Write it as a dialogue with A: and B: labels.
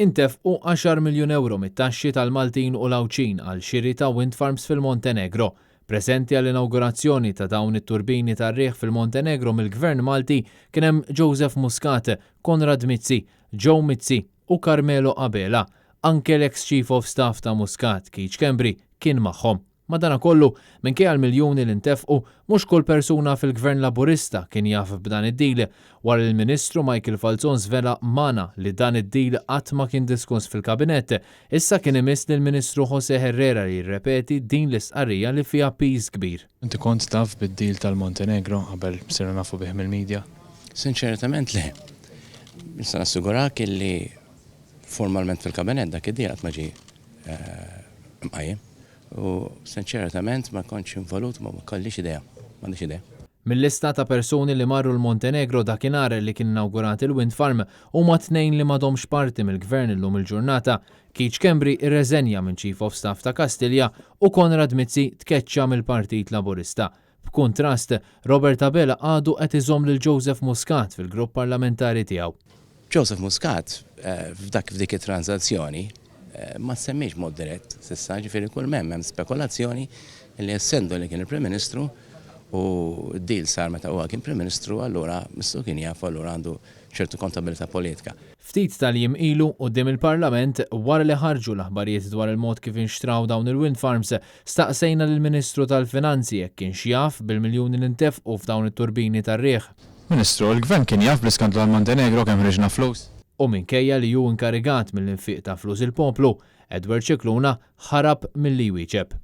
A: Intefqu għaxar miljun ewro mit-taxxi tal-Maltin u l-Għawdxin għal xiri ta' wind farms fil-Montenegro. Preżenti għall-inawgurazzjoni ta' dawn it-turbini tar-riħ fil-Montenegro mill-Gvern Malti kien hemm Joseph Muscat, Konrad Mizzi, Joe Mizzi u Carmelo Abela. Anke l-eks Chief of Staff ta' Muscat, Keith Schembri, kien magħhom. Madanakollu, minkejja l-miljuni li ntefqu, mhux kull persuna fil-Gvern Laburista kien jaf b'dan id-deal. Wara li l-Ministru Michael Falzon żvela magħna li dan id-deal qatt ma kien diskuss fil-Kabinett, issa kien imiss lill-Ministru José Herrera li jirrepeti din l-istqarrija li fiha piż kbir.
B: Inti kont taf bid-deal tal-Montenegro qabel sirna nafu bih mill-media?
C: Sinċeratament le. Nista' nassigurak illi formalment fil-Kabinett dak id-deal qatt ma ġie mqajjem. U sinċeratament ma kontx involut, ma kellix idea, m'għandix idea.
A: Mil-lista ta' persuni li marru l-Montenegro dakinhar li kien inawgurat il-wind farm, huma tnejn li m'għadhomx parti mill-Gvern illum il-ġurnata, Keith Schembri rreżenja minn Chief of Staff ta' Kastilja u Konrad Mizzi tkeċċa mill-Partit Laburista. B'kuntrast, Robert Abela għadu qed iżomm lil Joseph Muscat fil-grupp parlamentari tiegħu.
C: Joseph Muscat f'dak f'dik it-tranżazzjoni ma ssemmiex b'mod dirett s'issa, ġifieri kull m'hemm hemm spekulazzjoni li essendo li kien il-Prim Ministru u d-deal sar meta huwa kien Prim Ministru allura missu kien jaf u allura għandu ċertu kontabilità politika.
A: Ftit tal-jiem ilu, quddiem il-Parlament, wara li ħarġu l-aħbarijiet dwar il-mod kif inxtraw dawn il-wind farms, staqsejna lill-Ministru tal-Finanzi jekk kienx jaf bil-miljuni li ntefqu f'dawn it-turbini tar-riħ.
B: Ministru, il-Gvern kien jaf bl-iskandlu tal-Montenegro kemm ħriġna flus?
A: U minkejja li hu inkarigat mill-infiq ta' flus il-poplu, Edward Scicluna ħarab milli jwieġeb.